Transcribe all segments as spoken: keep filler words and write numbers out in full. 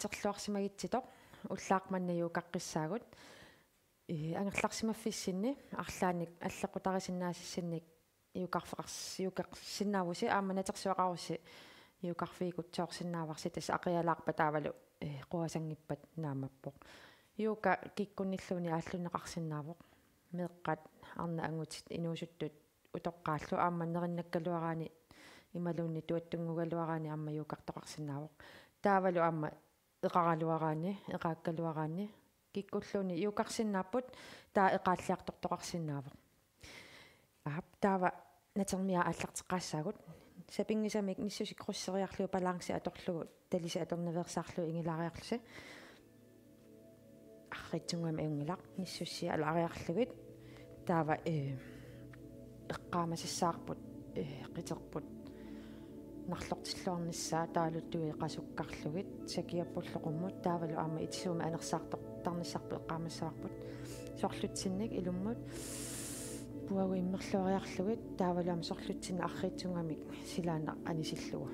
Terluarsimagitsitoq ullaaq manna yogaqqissaagut. Ii, angerlarsimaffissinni arlaannik alleqqutarisinnaasassinnik yogarfeqars-, yogarsinnaavusi aamma natersuaqarusi yogarfiikutsoorsinnaavarsi, tassa aqialaarpat taavalu, ii, quasanngippat naammappoq. Yoga kikkunnilluunniit aallunneqarsinnaavoq. Meeqqat, arnat angutit, inuusuttut utoqqaallu aamma nerinnakkaluaraanni imaluunniit tuattunnguugaluaraanni aamma yogartoqarsinnaavoq. Taavalu aamma eqaraluaraanni, eqaakkaluaraanni kikkulluunniit yogarsinnaapput, taava eqaalliartortoqarsinnaavoq. Aap, taava natermiaat aallarteqqaassaagut. Sapinngisamik nissusi krydseriarlugu, balanci atorlugu, talisi atornaveersaarlugu ingilaariarlusi. Arriitsunnguamik ajunngilaq, nissusii alaariarlugit. Taava, ee, eqqaamasassaarput, ee, qiterput narlortilluarnissaa, taavalu tui qasukkarlugit, sakiappullu qummut, taavalu aamma itisuumik anersaartortarnissarput eqqaamassavarput. Sorlutsinnik ilummut puaguimmerluariarlugit, taavalu aamma sorlutsinnik arriitsunnguamik silaannaq anisillugu.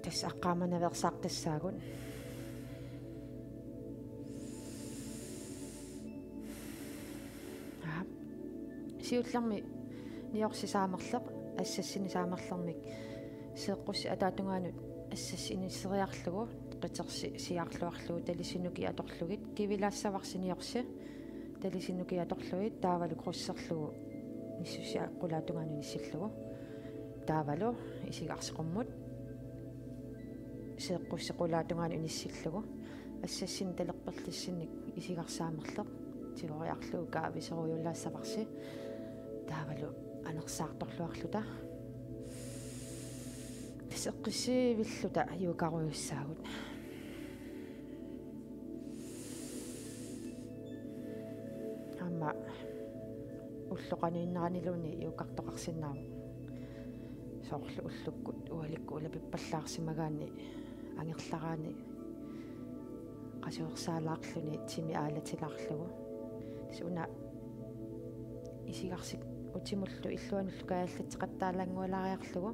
Tassa aqqaamanaveersaartassaagut. Aap. Siullermik niorsi saamerleq, assassini saamerlermik seeqqussi ataatungaanut assassi inisseriarlugu, qitersi siaarluarlugu, talisi nukiit atorlugit, kivilaassavarsi niorsi, talisi nukiit atorlugit, taavalu krydserlugu nissussi qulaatungaanut inissillugu. Taavalu isigarsi qummut, seeqqussi qulaatungaanut inissillugu. Assassinik talerperlissinnik isigarsi saamerleq tigoriarlugu kaaviserujullaassavarsi. Taavalu anersaartorluarluta. Tassa eqqissivilluta yogarujussaagut. Aamma ulloq qanoq inneraniluunniit yogartoqarsinnaavoq. Soorlu ullukkut ualikkut ulapippallaarsimagaanni angerlaraanni qasuersaalaarluni timi aalatilaarlugu. Tassa una isigarsi utimullu illuanullu kaajallatseqattaalaanngualaariarlugu,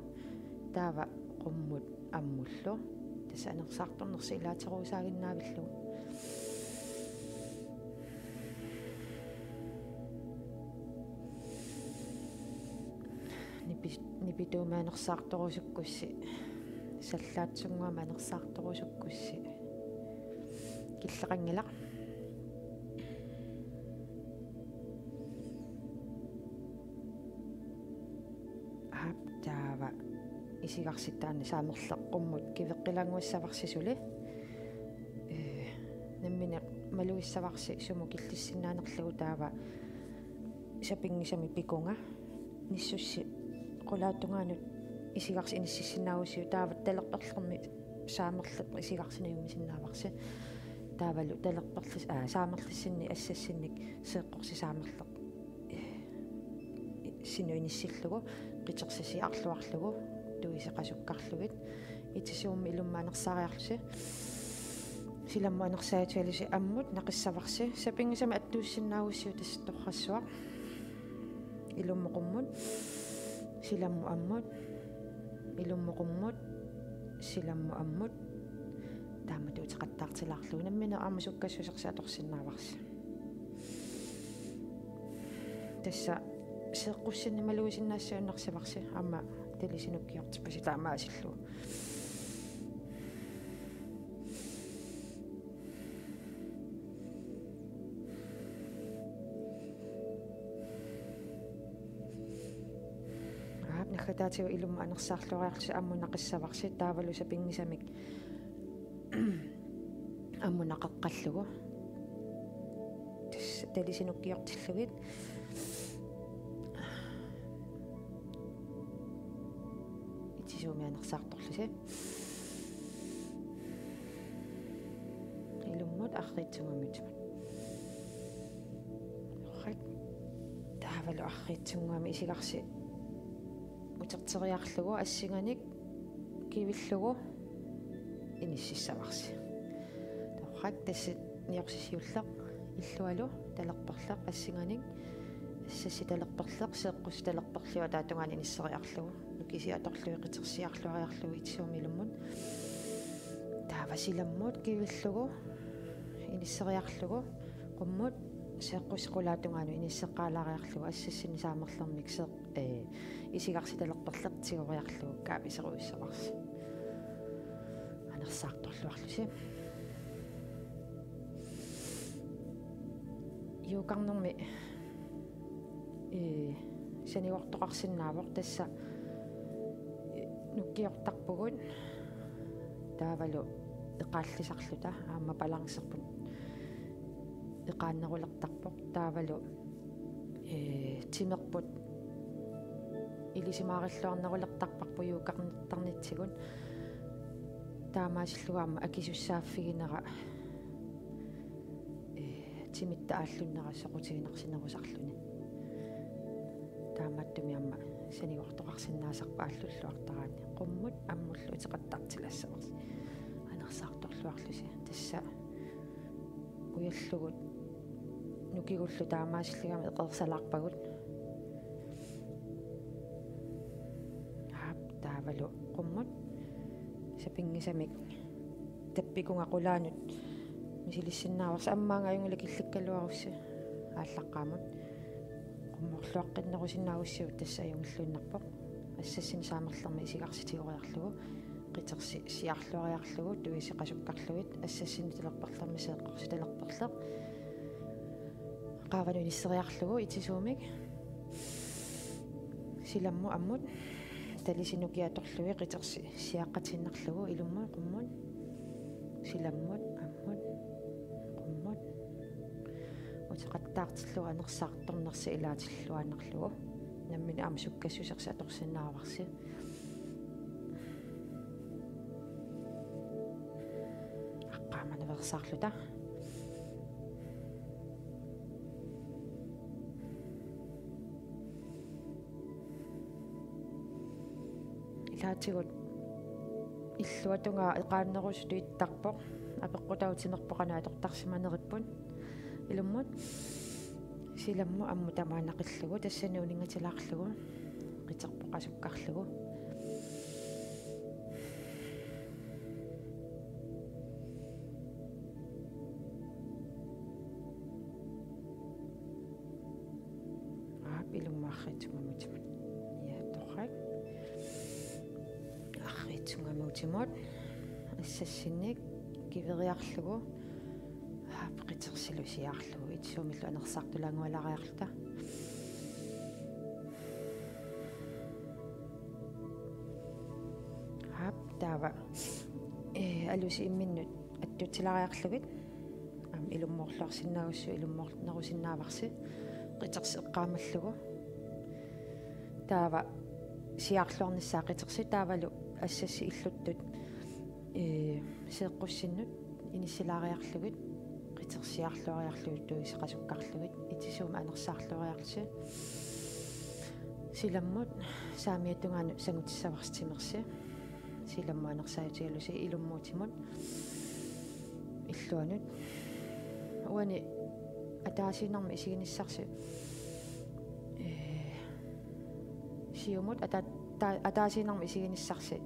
taava qummut ammullu. Tassa anersaartornersi ilaateruusaaginnaavillugu. Nipi-, nipituumik anersaartorusukkussi, sallaatsunnguamik anersaartorusukkussi. Killeqanngilaq. Aap, taava isigarsittaani saamerleq qummut kiveqqilaannguassavarsi suli. Ee, nammineq malugissavarsi sumut killissinnaanerlugu, taava sapinngisamik pikunga. Nissussi qulaatungaanut isigarsi inissisinnaavusi, taava talerperlermi saamerleq isigarsi najumisinnaavarsi. Taavalu talerperlis-, aa, saamerlissinni assassinnik seeqqorsi saamerleq, ee, sinut inissillugu, qitersi siaarluarlugu, tuisi qasukkarlugit, itisuumik ilummut anersaariarlusi. Silammut anersaatigalusi ammut naqissavarsi. Sapinngisamik attuussinnaavusi tassa torrassuaq. Ilummut qummut, silammut ammut, ilummut qummut, silammut ammut. Taamatut uteqattaartilaarlugu. Nammineq aamma sukkassusersi atorsinnaavarsi. Tassa seeqqussinni malugisinnaassuinnarsivarsi, aamma talisi nukkiortipasi taamaasillugu. Aap, naggataatigut ilummut anersaarluariarlusi ammut naqissavarsi, taavalu sapinngisamik ammut naqeqqallugu. Tassa talisi nukkiortillugit. Itisuumik anersaartorlusi. Ilummut arriitsunnguamik utimut. Right. Taavalu arriitsunnguamik isigarsi uterteriarlugu assinganik kivillugu inississavarsi. Torrak, tassa niorsi siulleq illualu talerperleq assinganik, assassi talerperleq, seeqqussi talerperliup ataatungaani inisseriarlugu. kisiat atorlugit qitersiarluariarlugu itsisuumik ilummut. Taava silammut kivillugu, inisseriarlugu, qummut, seeqqussi qulaatungaanut inisseqqaalaariarlugu, assassinnut saamerlermik seeq-, ee, isigarsitalerperleq tigoriarlugu kaaviserujussuarsi. Anersaartorluarlusi. Yogarnermi, ee, sanigortoqarsinnaavoq, tassa, ee, nukkiortarpugut taavalu eqaallisarluta, aamma balancerput eqaannerulertarpoq, taavalu, ee, timerput ilisimaarilluarnerulertarparput yogarnertarnitsigut. Taamaasillugu aamma akisussaaffiginera, ee, timitta aallunnera soqutiginarsinerusarluni. Taamaattumik aamma sanigortoqarsinnaasarpoq aallulluartaraanni. Qummut ammullu uteqattaartilaassavarsi. Anersaartorluarlusi. Tassa ujallugu nukigullu taamaasillugami eqeersalaarpagut. Aap, taavalu qummut sapinngisamik tappikunga qulaanut misilissinnaavarsi, ammaanga ajunngilaq killikkaluarussi aallaqqaammut. Qummorluaqqinnerusinnaagussiuk tassa ajunngilluinnarpoq. Assassinnut saamerlermik isigarsi tigoriarlugu, qitersi siarluariarlugu, tuiseqasukkarlugit, assassinnut talerperlermik seeqqorsi talerperleq. Qaavanut inisseriarlugu itsisuumik. Silammut ammut. Talisi nukiat atorlugit qitersi siaqqatiinnarlugu ilummut qummut. Silammut ammut. Qummut. Uteqattaartillugu anersaartornersi ilaatilluinnarlugu. Nammineq aamma sukkassusersi atorsinnaavarsi. Aqqaamaneq naveersaarluta. Ilaatigut illuatungaa eqaannerusutut ittarpoq, apeqqutaavoq timerput qanoq atortarsimaneripput. Ilummut silammut ammut tamaannaqillugu, tassani uninngatilaarlugu, qiterput qasukkarlugu. Aap, ilummut arriitsunnguamik utimut. Ja, torrak. Arriitsunnguamik utimut. Assassinnik kiveriarlugu. Aap, qitersilu siaarlugu. Itsisuumillu anersaartulaanngualaariarluta. Aap, taava, ee, alusi imminnut attutsilaariarlugit. Aamma ilummoorluarsinnaagussi, ilummoornerusinnaavarsi, qitersi eqqaamallugu. Taava siaarluarnissaa qitersi, taavalu assassi illuttut, ee, seeqqussinnut inissilaariarlugit, qitersi siaarluariarlugit, tuiseqasukkarlugit, itsisuumik anersaarluariarlusi. Silammut saamiata tungaanut sangutissavarsi timersi. Silammut anersaatigalusi ilummut utimut. Illuanut. Uani ataasiinnarmik isiginissarsi. Ee, siumut ata-, ta-, ataasiinnarmik isiginissarsi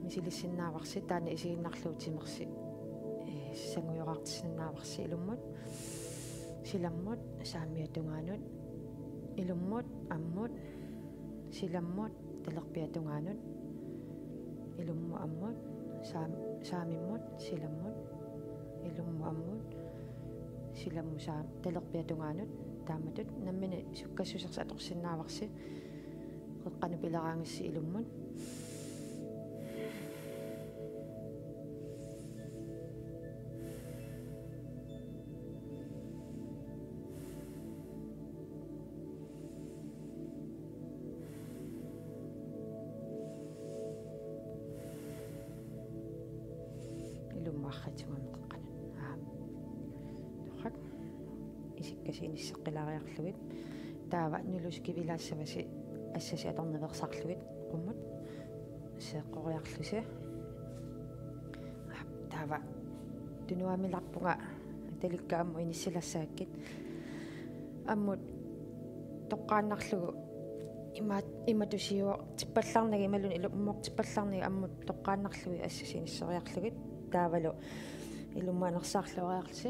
misilissinnaavarsi, taanna isiginnarlugu timersi, ee, sangujoraartissinnaavarsi ilummut. Silammut saamiata tungaanut. Ilummut ammut. Silammut talerpiata tungaanut. Ilummut ammut, saam-, saamimmut, silammut. Ilummut ammut, silammut, saam-, talerpiata tungaanut. Taamatut nammineq sukkassusersi atorsinnaavarsi. Qeqqanut pileraangassi ilummut. Ilummut arriitsunnguamik qeqqanut. Aap. Torrak. Isikkasi inisseqqilaariarlugit. Taava nulusi kivilaassavasi assasi atornaveersaarlugit qummut. Seeqqoriarlusi. Aap, taava tunuamilaarpunga talikka ammut inissilassagakkit. Ammut toqqaannarlugu Ima-, imatusiuortippallarnagit imaluunniit ilummuortippallarnagit ammut toqqaannarlugit assasinisseriarlugit taavalu ilummut anersaarluariarlusi.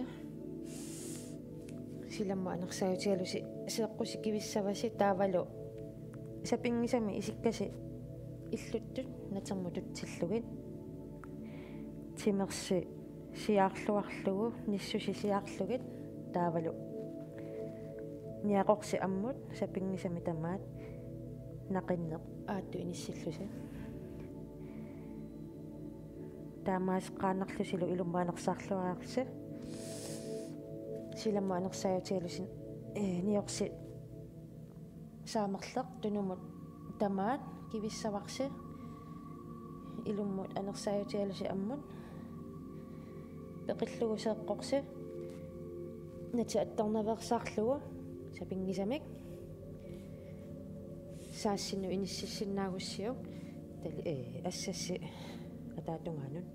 Silammut anersaajutigalusi seeqqusi kivissavasi taavalu sapinngisamik isikkasi illuttut natermut tutsillugit. Timersi siaarluarlugu, nissusi siaarlugit, taavalu niaqorsi ammut sapinngisamik tamaat naqinneq aatut inissillusi. Taamaaseqqaannarlusilu ilummut anersaarluariarlusi. Silammut anersaajutigalusi, ee, niorsi saamerleq tunumut tamaat kivissavarsi. Ilummut anersaajutigalusi ammut peqillugu seeqqorsi nati attornaveersaarlugu sapinngisamik saassinnut inississinnaagussiuk. Tali, ee, assassi ataatungaanut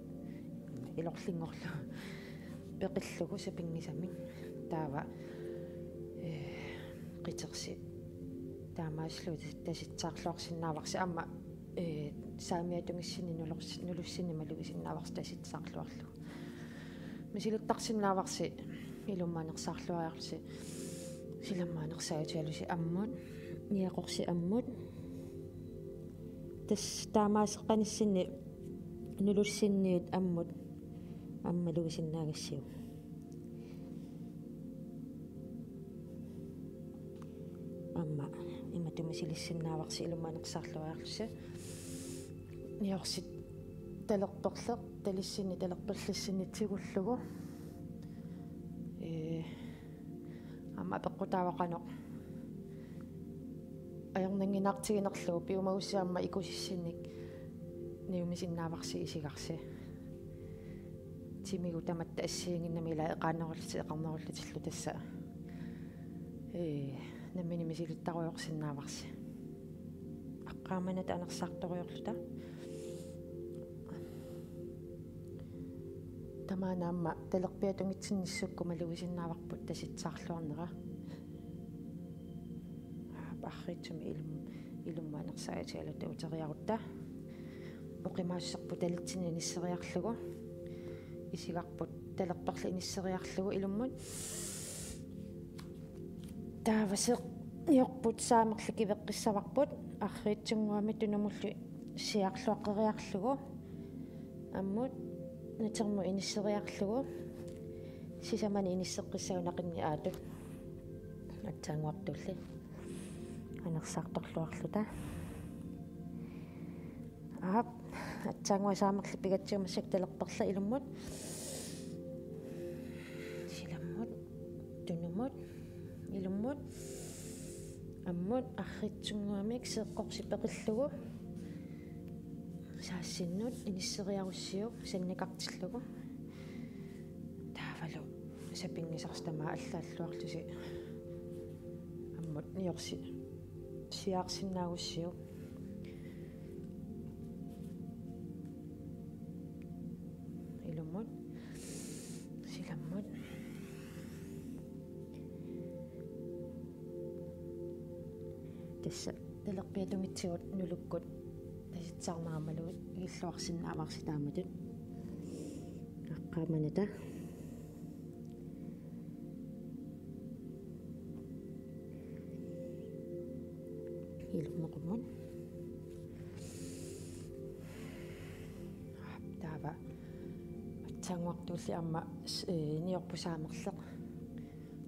ilorlinngorlugu peqillugu sapinngisamik taava, ee, qitersi taamaasillugu tas-, tasitsaarluarsinnaavarsi aamma, ee, saamiatungissinni nulors-, nulussinni malugisinnaavarsi tasitsaarluarlugu. Misilittarsinnaavarsi ilummut anersaarluariarlusi silammut anersaajutigalusi ammut, niaqorsi ammut. Tassa taamaaseqqanissinni nulussinniit ammut aamma malugisinnaagassiuk. Aamma imatut misilissinnaavarsi ilummut anersaarluariarlusi. Niorsi talerperleq talissinni talerperlissinni tigullugu. Ee, aamma apeqqutaavoq qanoq ajornannginnaartiginerlugu, piumagussiuk aamma ikusissinnik niumisinnaavarsi isigarsi. Timigut tamatta assigiinnginnami ilaa eqaannerullutik eqarnerullutillu tassa. Ee, nammineq misilittarujoorsinnaavarsi. Aqqaamanata anersaartorujoorluta. Tamaana aamma talerpiatungitsinni sukkut malugisinnaavarput tasitsaarluarnera. Aap, arriitsumik ilum-, ilummut anersaajutigaluta uteriarutta. Oqimaassuserput talitsinni inisseriarlugu. Isigarput talerperli inisseriarlugu ilummut. Taava seeq-, niorput saamerlip kiveqqissavarput arriitsunnguamik tunumullu siaarluaqqeriarlugu. Ammut natermut inisseriarlugu. Sisamanik inisseqqissagunaqinni aatut. Aatsaannguartulli anersaartorluarluta. Aap, aatsaannguaq saamerlip pigatsigu massakkut talerperleq ilummut. Silammut, tunumut, ilummut. Ammut arriitsunnguamik seeqqorsi peqillugu. Saassinnut inisseriarussiuk sannikartillugu. Taavalu sapinngisarsi tamaat allaalluarlusi. Ammut niorsi siaarsinnaagussiuk. Ilummut. Silammut. Tassa talerpiatungitsigut nulukkut tasitsaarnera malugilluarsinnaavarsi taamatut. Aqqaamanata. Ilummuqummut. Taava aatsaannguartulli aamma s-, ee, niorput saamerleq.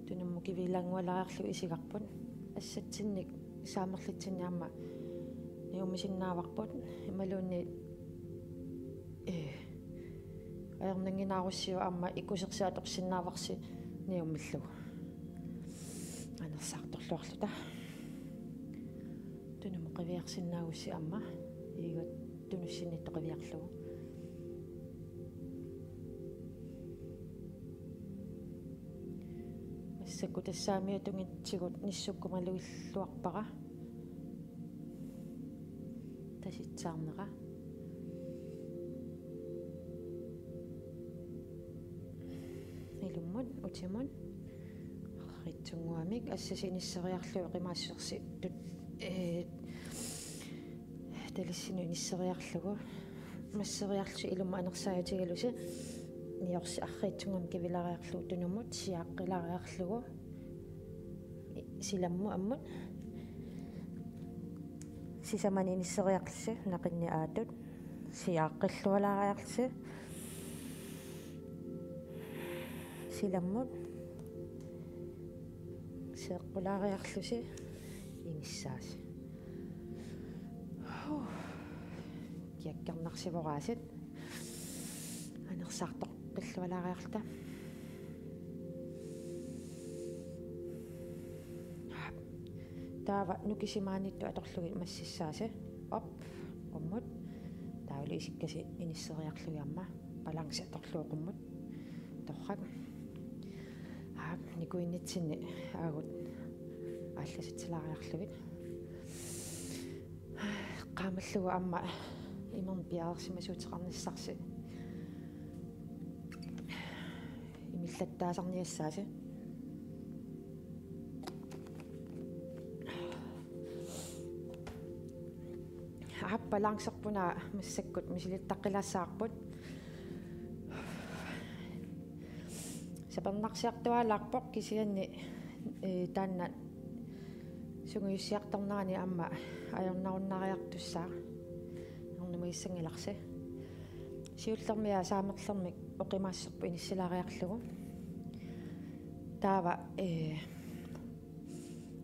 Tunummut kivilaanngualaariarlugu isigarput. Assatsinnik saamerlitsinni aamma niumisinnaavarput. Imaluunniit, ee, ajornannginnaarussiuk aamma ikusersi atorsinnaavarsi niummillugu. Anersaartorluarluta. Tunummut qiviarsinnaagussi aamma iigat tunussinnittut qiviarlugu. Massakkut tassa saamiatungitsigut nissukkut malugilluarpara. Tasitsaarnera. Ilummut, utimut. Arriitsunnguamik, assasi inisseriarlugu oqimaassusersi tut-, ee, Talissinut inisseriarlugu. Masseriarlusi ilummut anersaajutigalusi. Niorsi arriitsunngormat kivilaariarlugu tunumut siaaqqilaariarlugu. Silammut ammut. Sisamani inisseriarlusi naqinni aatut. Siaaqqillualaariarlusi. Silammut. Seeqqulaariarlusi. Inissaasi. Huh. Kiakkiarnarsivoraasiit. Anersaartoqqillualaariarluta. Taava nukisimaaniittut atorlugit massissaasi. Op, qummut. Taavalu isikkasi inisseriarlugit aamma. Balance atorlugu qummut. Torrak. Aap, nikuinnitsinni aagut aallasitsileriarlugit. Eqqaamallugu aamma imermik piareersimasuuteqarnissarsi. Imillattaasarniassaasi. Aap, balancerpunga massakkut misilittaqqilaassavarput. Sapernarsiartuaalaarpoq kisianni, ee, taanna sungiussiartornerani aamma ajornarunnariartussaaq. Ernumagiissanngilarsi. Siullermik ja saamerlermik oqimaassorput inissilaariarlugu. Taava, ee,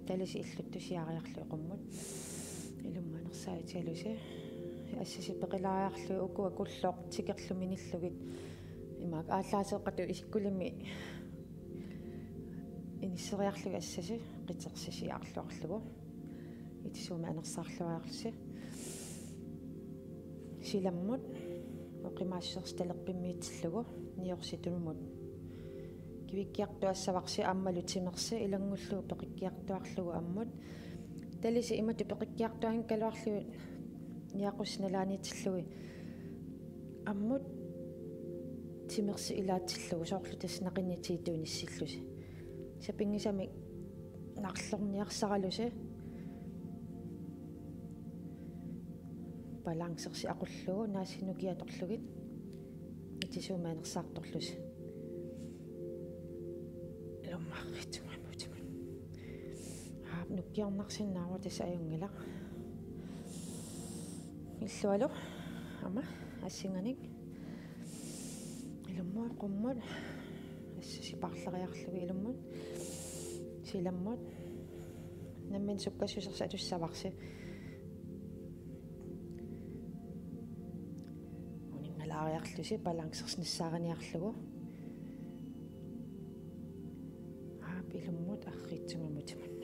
talisi illuttusiaariarlugit qummut. Ilummut anersaajutigalusi. Assasi peqilaariarlugit ukua kulloq tikerlumik nillugit. Imaak aallaaseeqqatut isikkulimmi inisseriarlugit assasi qitersisiarluarlugu. Itisuumik anersaarluariarlusi. Silammut oqimaassusersi talerpimmiitillugu niorsi tunumut. Kivikkiartuassavarsi aammalu timersi ilanngullugu peqikkiartuarlugu ammut. Talisi imatut peqikkiartuanngikkaluarlugit niaqussi nalaaniitillugit ammut timersi ilaatillugu soorlu tassa naqinni tiitut inissillusi. Sapinngisamik narlorniarsaralusi. Balancersi aqullugu naassi nukiatorlugit. Itisuumik anersaartorlusi. Ilummut arriitsunnguamik utimut. Aap, nukkiornarsinnaavoq, tassa ajunngilaq. Illualu aamma assinganik. Ilummut qummut. Assasi paarleriarlugit ilummut. Silammut. Nammineq sukkassusersi atussavarsi. Uninngalaariarlusi balancersi nassaariniarlugu. Aap, ilummut arriitsunnguamik utimut.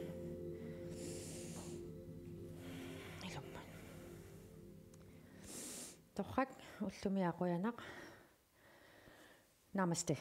Ilummut. Torrak, ullumi qujanaq. Namaste.